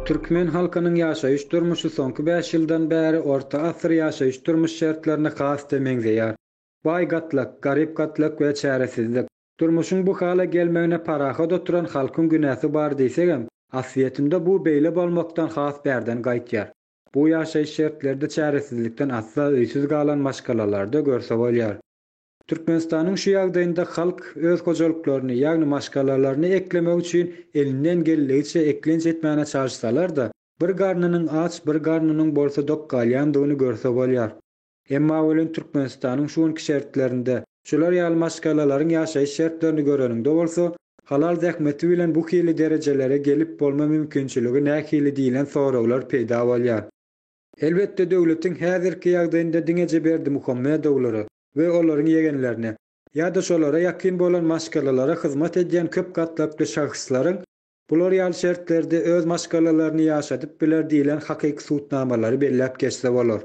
Türkmen halkynyň ýaşaýyş-durmuşy soňky bäş ýyldan bäri orta asyr ýaşaýyş-durmuş şertlerine has-da meňzeýär. Baý gatlak, garyp gatlak we çäresizlik. Durmuşyň bu hala gelmegine parahat oturan halkyň günäsi bar diýsegem, aslyýetinde bu beýle bolmakdan has bärden gaýtýar. Bu ýaşaýyş şertlerde çäresizlikden asla öýsüz galan maşgalalarda görse bolýar. Türkmenistanyň şu ýagdaýynda halk öz hojalyklaryny, ýagny maşgalalaryny eklemek üçin elinden geldigiçe eklenç etmäne çalyşsalar-da, bir garnynyň aç, bir garnynyň bolsa dok galýandygyny görse bolýar. Emma welin Türkmenistanyň şu günki şertlerinde şular ýaly maşgalalaryň ýaşaýyş şertlerini göreniňde bolsa, halal zähmeti bilen bu hili derejelere gelip bolma mümkinçiligi nähili diýlen soraglar peýda bolýar. Elbetde döwletiň häzirki ýagdaýynda diňeje Berdimuhamedowlara we olaryň ýegenlerine ýa-da şolara ýakyn bolan maşgalalara hyzmat edýän köp gatlakly şahslaryň bular ýaly şertlerde öz maşgalalaryny ýaşadyp biler diýlen hakyky subutnamalary belläp geçse bolar.